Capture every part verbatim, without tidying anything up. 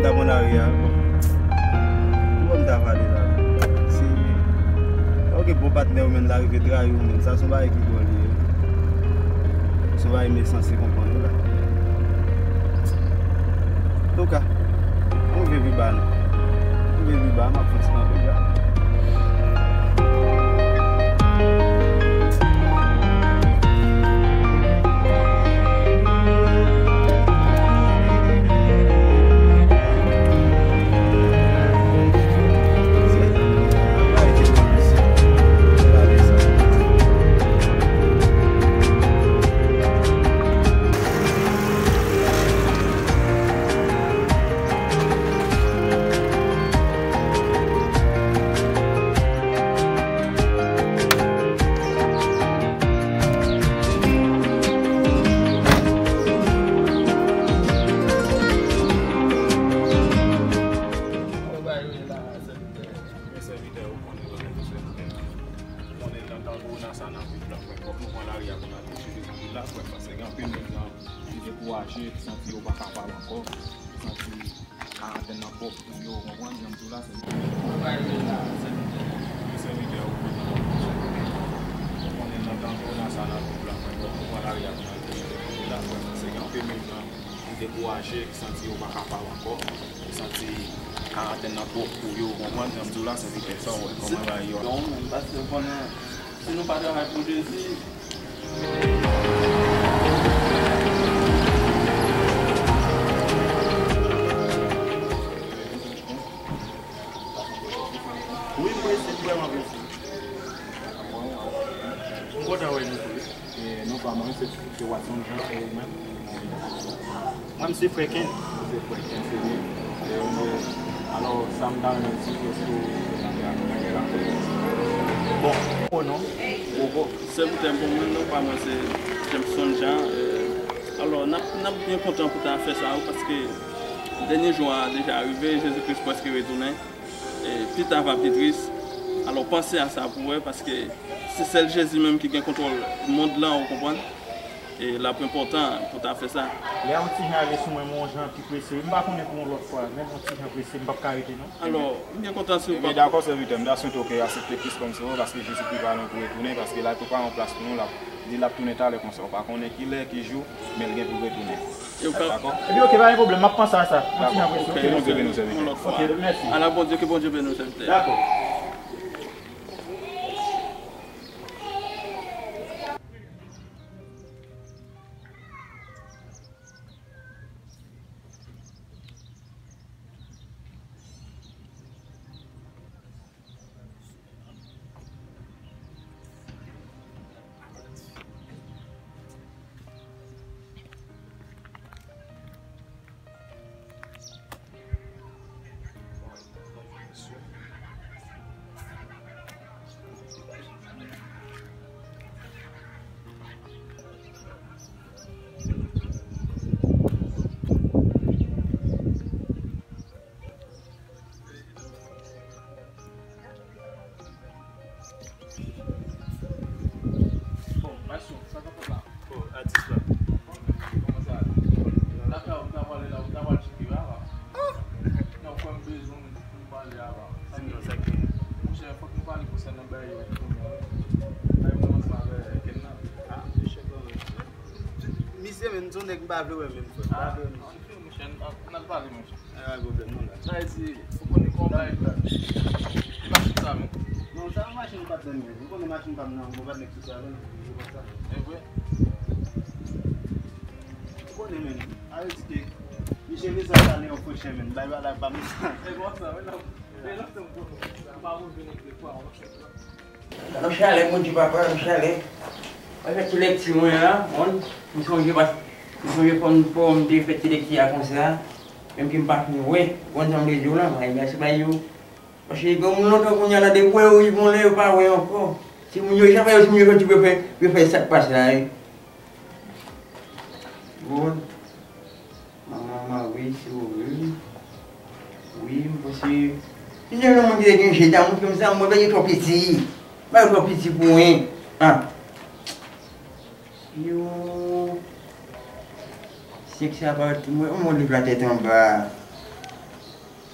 Ta pran lari a, bon. Pou m ta pale la. Si, ok, bon patnè w menm, l arive trayi w menm. Sa se yon bagay ki dwòl li ye. Se yon bagay m sanse konprann wi la. Antouka, ann rive pi ba non. Ann rive pi ba, m ap fè ti kanpe la. Mwen sèvitè, ou konnen, ou konnen, ou konnen, nan tan kowona sa, nan vil la, frè, fòk nou pran lari a pou n al chita sou vil la, frè, paske gen anpil moun nan ki dekouraje, ki santi yo pa kapab ankò, ki santi karantèn nan twòp pou yo, ou konprann, jan m di w la, se... Mwen sèvitè, ou konnen, ou konnen, nan tan kowona sa, nan vil la, frè, fòk nou pran lari a pou n al chita sou vil la, frè, paske gen anpil moun nan ki dekouraje, ki santi yo pa kapab ankò, ki santi karantèn nan twòp pou yo, ou konprann jan m di w la, sèvitè, sa w wè, kòman bagay yo? Bon, men, paske w konnen, si nou pa travay pou Jezi. Wi, m prese, m vrèman prese. M kontan wè nou tou, wi. E non pa mwen, se, se Watson Jean, e ou menm? Mwen, m se Frè Ken. Ou se Frè Ken, se li. E, ok. Alò, sa m ta renmen di, èske ou kontakte avèk Daniel Akoz? Bon, o non. Bon, bon, sèvitè, bon, mwen, non pa mwen, se Jameson Jean. E, alò, n ap, n ap byen kontan pou ta fè sa, wi, paske dènye jou a deja rive, Jezi Kris prèske retounen. E, pi ta va pi tris. Alò, panse a sa pou wè, paske se sèl Jezi menm ki gen kontwòl mond lan, ou konprann? E l ap enpòtan pou ta fè sa. Lè yon ti jan ale sou mwen, men yon jan ki prese, wi. M pa konnen pou yon lòt fwa, men yon ti jan prese, m p ap ka rete, non. Alò, m byen kontan si w... Ebyen, dakò, sèvitè, m ta swete w ke aksepte Kris kòm Sovè, paske Jezi Kris pa lwen pou retounen, paske l al prepare yon plas pou nou, l ap, li, l ap tounen talè konsa. Ou pa konnen ki lè, ki jou, men l gen pou retounen. Dakò? Ebyen, ok, pa gen pwoblèm, m ap panse a sa. Yon ti jan prese, ok, mèsi. Ke Bondye beni w, sèvitè. Yon lòt fwa. Ok, mèsi. Ala Bondye, ke Bondye beni w, sèvitè. Dakò. Bon, Maestro, sa k ap fèt la? Bon, atis la. Kòman sa ale? Dakò, ou ta pale la, ou ta pale cheke la, la. Non, frè m bezwen w pou m pale a la. Sa gen? Monchè, fòk nou pale konsènan bagay yo kounye a, wi. Bagay mwen ansanm avè Ken nan. Ah, monchè, kòman? Misye menm, se yon nèg m pa vle wè menm, frè. M pa vle wè misye. Ah, ann fini, monchè, n, n al pale, monchè. Ay, pa gen pwoblèm non la. Sa vle di, ou konnen kòman bagay la. Ki machin sa menm? Non, sa machin patnè m menm. Ou konnen machin pa m nan, mwen pa t nèg sou sa, non, ou konn sa. E vre? Ou konnen menm. A vle di ke misye bezwen ale yon fo chen menm. Bay bagay pa m sa. E konsa, wi, non. E lontan m konnen sa. M pa konn vin de fwa, monchè. Nan chalè, Bondye papa, nan chalè. Mwen fè ti lekti mwen an, bon, m sonje pas, m sonje fò m, fò m te fè ti lekti a konsa, menm ke m pa fin wè, bon, jan m te di w la, mwen, mèsi ba yo. Paske gen moun lontan kounye a la, depi w wè yo rive yon lè, yo pa wè ankò. Timoun yo, chak fwa yo timoun yo soti pou yo fè, pou yo fè sa k pase la, wi. Bon. Manman, manman, wi, si w vle. Wi, m panse, si se yon moun ki te gen je ta montre m sa, mwen, bagay yo twò piti. Bagay yo twò piti pou mwen. Ah. Yo. Senk sa pa ti mwen, mwen, liv la tèt anba.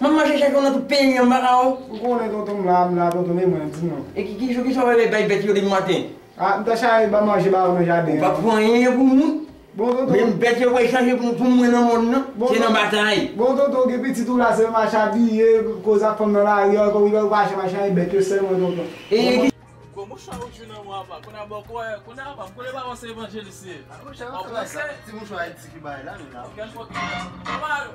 m ap mache chèche w nan tout peyi an, m pa ka wè w. Ou konnen tonton m la, m la, tonton, men mwen, di non. E ki, ki jou, ki sa w fè bay bèt yo depi maten? Ah, m ta chache ba manje ba yo nan jaden an. Ou pa pran anyen pou moun? Bon, tonton. Menm bèt yo pral chanje pou, pou mwen nan mòn nan. Bon, se nan tonton. Batay. Bon, tonton, gen pitit ou la, se mache abiye, koze ak fanm nan lari an, kon ou pa achte machin, e bèt yo sèlman, tonton. E bon, ki Gwo mouchwa ou di nan mwen apa. Kounye a, bon, kounye a, kounye a, apa, m konnen pa panse evanjelis ye. Ah, mouchwa, w ap ranse. Ti mouchwa Ayiti ki bay la, nou la. Kèl fòt. Kòman yo?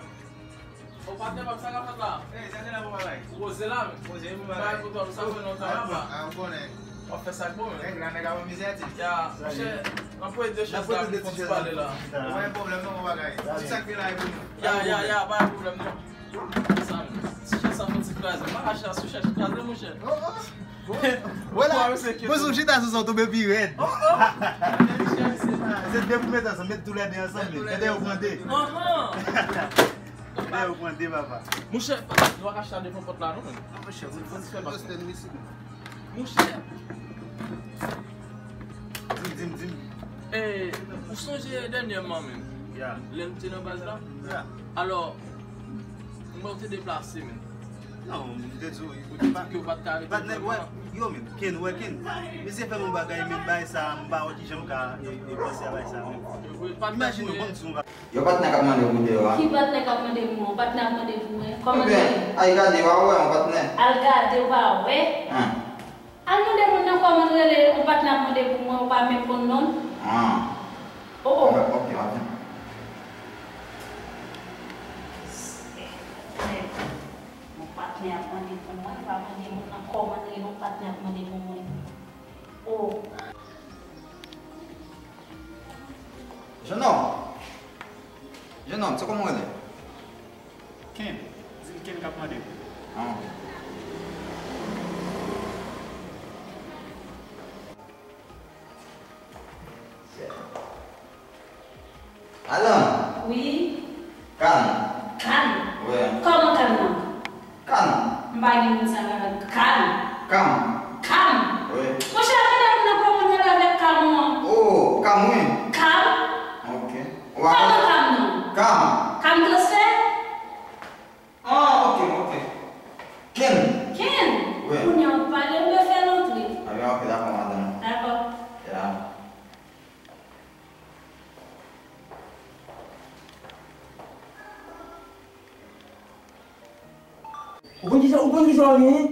O patnè, pa m sa k ap fèt la. Ey, sa se la pou bagay. Ou poze la, men. Poze pou bagay. Bagay pou tòl, sa fè lontan apa. Ah, ou konnen. W ap fè sa k bon, men. Nèg la, nèg ap anmize a ti. Ya, monchè, n ap voye de chèz la pou fon ti pale la. Pa gen pwoblèm non, pou bagay. Tout sa k vin la e pou nou. Ya, ya, ya, pa gen pwoblèm non. Sa, ti chèz sa fon ti kraze. M pa ka chèz sou chèz kraze, monchè. Oh, oh. Bon. Vwala. Bon, sou chita sou sa, w tonbe pi rèd. Oh, oh. Se de pou met ansanm, met toulède ansanm, men. Fè dèyè w pran de. Fè dèyè w pran de, papa. Monchè, nou pa ka chita devan pòt la, non, men. Non, monchè, ou fè pa. Monchè. Di m, di m, di m. E, ou sonje dènyèman, men? Ya. Lè nou te nan baz la? Ya. Alò, mwen te deplase, men. Non, m te di w, ou te pa. Ke w pa t ka rete vrèman. Yo, men, Ken, wè, Ken. Mesye fè m yon bagay, men bagay sa, m pa wè kijan m ka, e, e, panse a bagay sa, men. Imajine w, ban m di w yon bagay. Yo, patnè k ap mande pou deyò a. Ki patnè k ap mande pou mwen? Patnè ap mande pou mwen. Kòman l rele? Ebyen, al gade, w a wè yon patnè. Al gade, w a wè. An. Al mande moun nan kòman l rele, yon patnè ap mande pou mwen, ou pa menm konn non l. An. O, o. Ok, ok, ok. Yon patnè ap mande pou mwen, pa mande moun nan kòman l rele, yon patnè ap mande pou mwen. O. Jenòm! Jenòm, se kòman w rele? Ken. Di l Ken k ap mande m. Ah, ok. Alan! Wi? Kan! Kan? Wi. Kòman Kan nan? Kam. M pa gen moun sa la. Kam. Kam. Kam. Wi. Monchè, mande moun nan kòman l rele avèk Kam nan. Oh, Kam, wi. Kam. Ok. Kòman Kam nan? Kam. Kam transfè? Ah, ok, ok. Ken. Ken. Wi. Kounye a w pale, m te fè l antre. Ah, ok, dakò, madanm. Dakò. Ya. Ou konn kisa, ou konn kisa w genyen?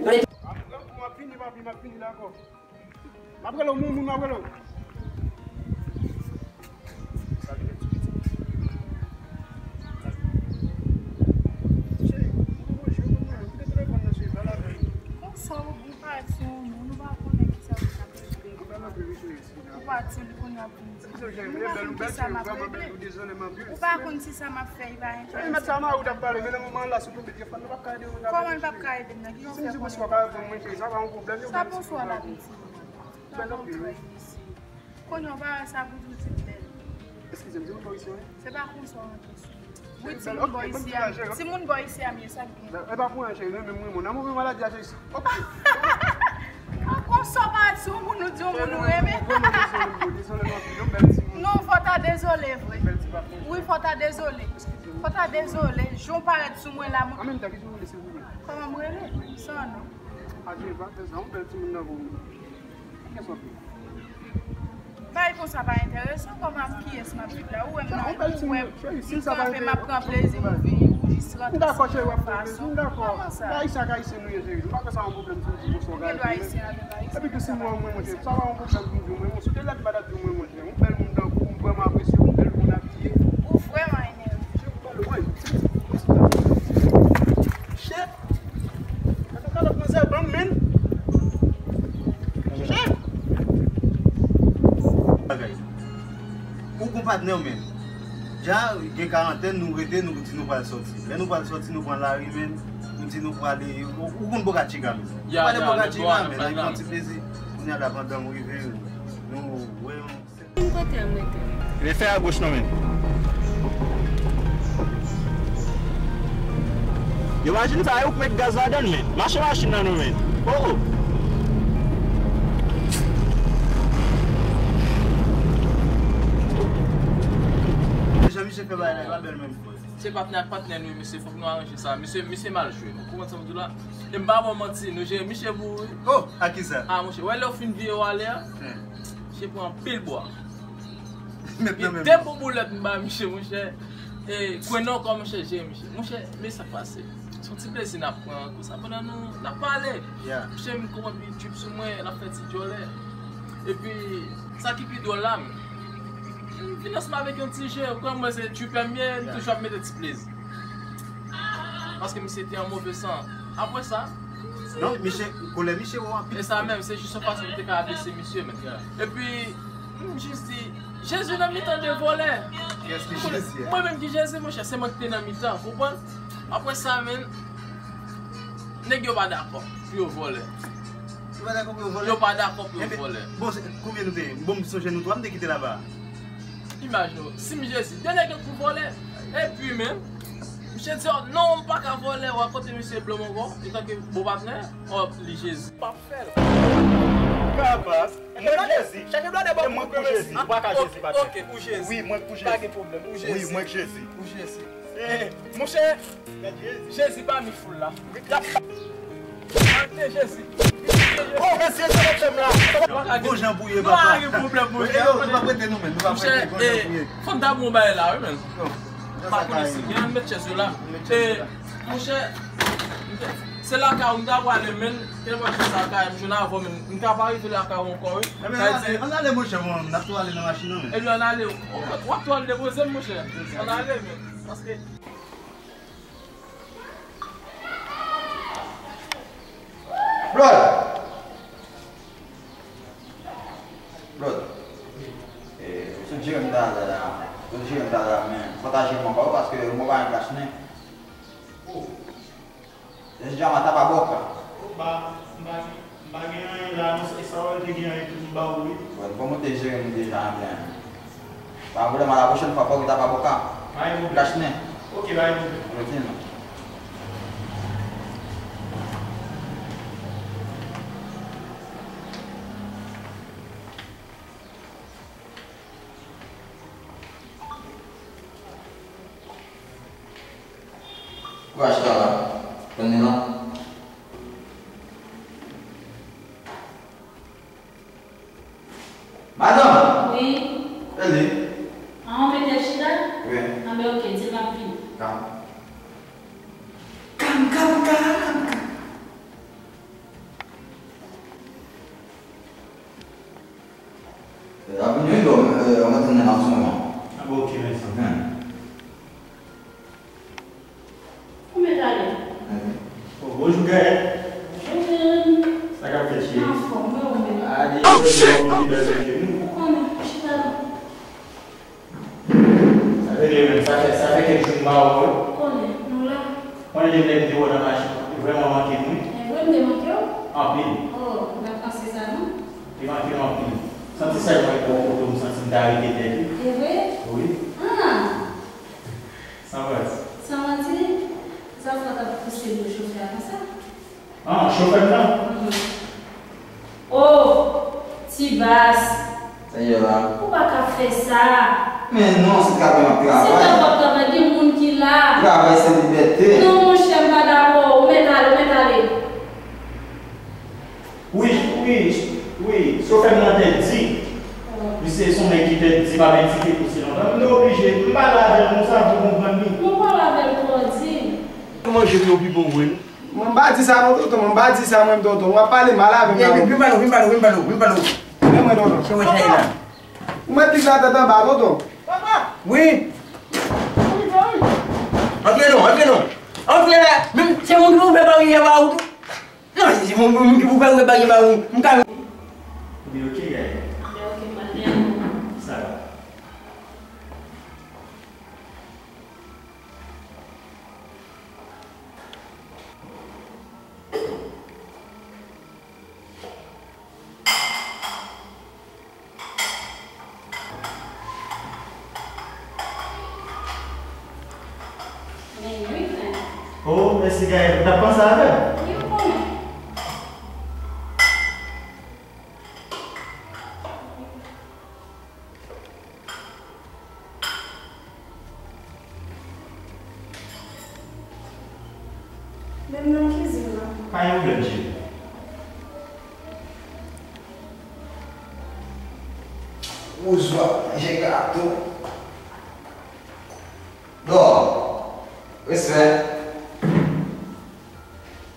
Mwen, m ap vini, papi, m ap vini, dakò. M ap rele w, moun, moun, m ap rele w. Cheri, ou manje, ou manje, kite telefòn nan, cheri, pale avè m. Konsa, ou parèt sou yon moun, ou pa konnen kisa ou t ap regle. Ou pati, li kounye a pou m di. Ou pa konn kisa m ap regle. Ou pa konn si sa m ap fè, li pa enterese. Kòman li p ap ka ede m nan? Ki jan w fè konnen? Sa bonswa la, piti. Sa bonswa, mesye. Kounye a w pa wè sa pou di w di m bèl. Eskize m, di m bò isi, wi. Se pa konsa w antre sou mwen. Wi, timoun bò isi a. Timoun bò isi a, m ye, sa k gen? E pa pou anyen, cheri, renmen m, renmen w. Nan move maladi a, cheri. An konsa w pa di yon moun ou di yon moun ou renmen. Vrèman dezole, m dezole, non, yon bèl timoun. Non, fò w ta dezole vre. Bèl ti patron. Wi, fò w ta dezole. Fò w ta dezole. Jan w parèt sou mwen la, mwen. An menm tan, ki jan w rele, silvouplè? Kòman m rele? San non. Adye, pa fè sa, yon bèl timoun nan pou ou. Kiyès w ap ye? Bagay konsa pa enteresan, kòman ak kiyès m ap viv la? Ou wè m nan, ou wè m kanpe, m ap pran plezi m, ou vini, ou jis rantre sou yon fason. Kòman sa? Gen dwa ayisyen avèk ayisyen. Epi tou si m wè w mwen, mwen, sa pa yon pwoblèm pou m di w, mwen, mwen, sou de lèt m pa ta di w, mwen, mwen, yon bèl moun tankou w, m vrèman apresye w, yon bèl moun abiye. Ou vrèman enève. Chè, kalòt manzè ban m, men. Chè. Bagay. Ou gon patnè w menm. Dja gen karantèn, nou rete, nou di nou pral sòti. Lè nou pral sòti, nou pran lari, men. Nou di nou prale, ou, ou konn Boca Chica, men. Prale Boca Chica, men, nou pran ti plezi. Kounye a la, pandan m rive, nou wè yon Vin kote m rete. Men fè agoch non, men. Yo, machin sa, yo k met gaz ladan l, men. Mache machin nan, non, men. Oh, oh. Jan misye fè bagay la, e pa bèl menm. Se patnè ak patnè nou, mesye, fòk nou aranje sa. Misye, misye mal jwe. Ou konprann sa m di w la? E m pa ba w manti, nou jere misye pou ou, wi. Oh, a kisa? Ah, monchè, wè lè w fin vire w ale a? Misye pran anpil bwa. Gen de bon boulèt m ba misye, monchè. E kwen nan kò, monchè, jere misye. Monchè, men sa k pase. Se yon ti plezi n ap pran konsa pandan nou, n ap pale. Misye, m konprann li trip sou mwen, l ap fè ti djòlè. Epi, sa ki pi dwòl la, m vin ansanm avèk yon ti je, ou konn mwen se tripè m ye, m toujou ap mete ti plezi. Paske misye te an move san. Apre sa, non, misye, kolè misye wo anpil. E sa menm, se jis yon fason pou te ka abese misye, men. Epi, m jis di, Jezi nan mitan de vòlè. Kiyès ki Jezi a? Mwen menm ki Jezi, monchè, se mwen ki te nan mitan, konprann? Apre sa, men, nèg yo pa dakò pou yo vòlè. Yo pa dakò pou yo vòlè? Yo pa dakò pou yo vòlè. Bon, se, konbyen nou te ye? Bon, m sonje nou twa, m te kite laba. Imajine w, si m Jezi, de nèg yo pou vòlè. Epi, men, misye di, oh, non, m pa ka vòlè, w a kote misye blòm ankò, etanke bon patnè, oh, li Jezi. P ap fè l. Krapas, mwen Jezi. Chache blòdè bò pou mwen, mesye. Ou pa ka Jezi, patnè. Ok, ou Jezi. Wi, mwen pou Jezi. Pa gen pwoblèm, ou Jezi. Wi, mwen k Jezi. Ou Jezi. Eh, monchè, Jezi pami foul la. Arete Jezi. Oh, mesye, se lòt fèm la. Gon jan pou ye, papa. Nou pa gen pwoblèm, monchè. Yo, nou pa prete nou, men. Nou pa prete, gon jan pou ye. Fò n ta bon bagay la, wi, men. M pa konnen si gen, ann met chèz yo la. Eh, monchè, se lakay ou m ta prale, men. Tèlman chèz sa lakay m jwenn avè w, men. M ta pa rive lakay ou ankò, wi. Sa vle di, ann ale, monchè, bon, n ap tou ale nan machin nan, men. Ebyen, ann ale. W ap tou al depoze m, monchè. Ann ale, men. Paske Blood! Blood! Eh, ou sot jere m talè a. Ou sot jere m talè a, men fò w ta jere m ankò, paske mwen pa gen kach nen. Oh. Jama ta pa bòka. Oh, ba, m pa gen. M pa gen anyen la, non, se sa w te gen anyen tou m ba ou, wi. Bon, fò mwen te jere m deja byen. Pa gen pwoblèm, a la pwochèn fwa, fòk ou ta pa bòka. Pa gen pwoblèm. Kach nen. Ok, pa gen pwoblèm. Ok, non. Ou achete la? Pran li la. Madanm! Wi. Eli. An, ou mete l chita? Wi. Anben, oke, di l m ap vini. Kam. Kam, kam, kam, kam. L ap vini, wi, dòmi, euh, mwen tann nan sou mwen. Anben, oke, mèsi. Hmm. Ou mèt ale. Oh, bonjou, Gaëlle. Bonjou, Gaëlle. Sa k ap fèt, cheri? Anfòm, mwen, ou menm? Ah, deja, ou bèl, ou bèl, ou bèl. Ou konnen, chita la. Sa fè de menm, sa fè, sa fè kèk jou m pa wè w. Ou konnen, nou la. Konnen de nèg m te wè nan machin, ou vrèman manke m, wi. E vre, m te manke w? Anpil. Oh, m pa t panse sa, non. Te manke m anpil. Santi sèlman e bò kote w, m santi m ta rete tèt ou. E vre? Wi. Ah! San manti. San manti? Zafè w t ap pouse dlo chofè a konsa? Ah, chofè m nan? Mhm. Oh, Ti Bas. Sa ye la? Ou pa ka fè sa. Men non, se travay m ap travay. Se travay w ap travay, gen moun ki la. Travay se libète. Non, monchè, m pa dakò. Ou mèt ale, ou mèt ale. Wi, wi, wi, chofè m nan tèt di. Misye se yon nèg ki tèt di, pa mèt di ke pou si lontan. M te oblije, m pale avè l konsa pou konprann li. Mwen pale avè l twò di. Ou manje m yo pi bon vre, wi. Mwen m pa di sa non, tonton, mwen m pa di sa mwen, tonton. W ap pale mal avè m la, wi. Vin pale, vin pale, vin pale, vin pale. Men mwen, tonton. Se mwen chay la. Ou mèt pik la tèt anba, tonton. Papa! Wi. Antre non, antre non. Antre la. Menm se moun ki pou fè baryè ba ou tou. Non, se moun, moun ki pou fè rebèl ba ou, m ka. Ou byen oke, Gaëlle? Mwen oke, m al byen. Sa va. Men wi, frè. Oh, mèsi, Gaëlle. Ou t ap panse avè m? Wi, ou konnen. Menm nan kizin nan. Pa gen pwoblèm, cheri. Wouz w ap manje gato. Dò. Respè.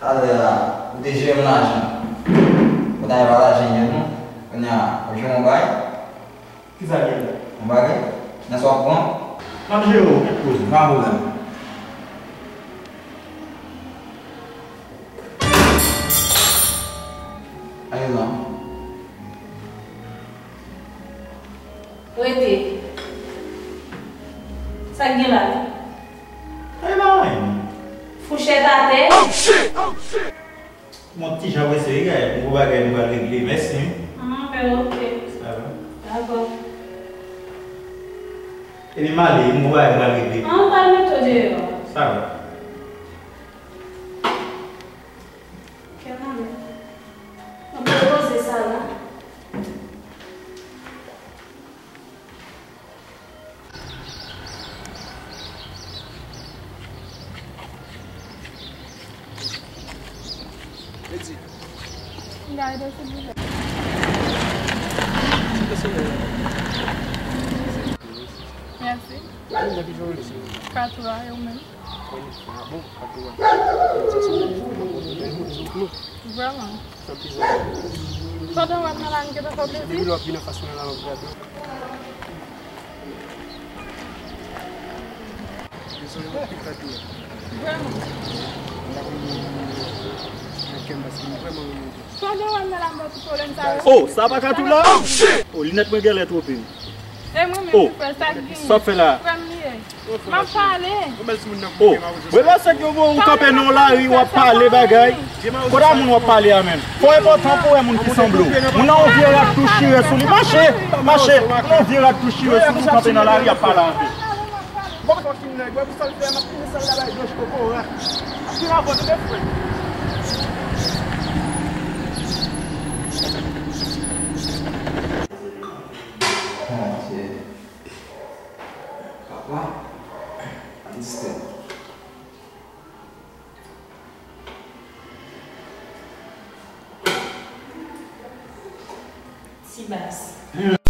Talè a, ou te jere m lajan. Ou ta pa lajan yè non. Kounye a, w ap jere yon bagay? Kisa ki la? Yon bagay? Nan sa w ap pran? M ap jere w, kèk koze. Pa pwoblèm. Ayo non. Rete. Sa k gen la? Ay, pa anyen. Fouchèt atè. Bon, ti jan prese, wi, Gaëlle, pou bagay nou pral regle. Mèsi, wi. Ah, ben, oke. Sa va. Dakò. Epi m ale, m gon bagay m pral regle. Ah, m pral mete w deyò. Sa va. Kè mwen. Mwen pral poze sa la. Edi. Gade, silvouplè. Mèsi. Katou a, e ou menm? Vrèman. Pandan w ap nan la, m gentan fè w plezi. Vrèman. Pandan w ap nan la, m wè tout pwoblèm sa yo. Oh, sa pa Katou la? Oh, linèt mwen genlè twonpe m. E mwen menm ki fè sa k gen. Sa w ap fè la? Frè m li ye. M ap pale. Oh, mwen panse ke w kanpe nan yon lari, w ap pale bagay. Kote moun w ap pale a menm? Twò enpòtan pou wè moun ki sanble w. Moun nan yon vye rad tou chire sou li. Mache, mache. Moun nan yon vye rad tou chire sou li, w kanpe nan lari, ap pale avè l. Bon, sa ki nèg, wè pou sa l fè, m ap fini sa l la bay blanch kokorat. Ap fini avè w, tande, frè. Papa, pa distrè m. Ti bas.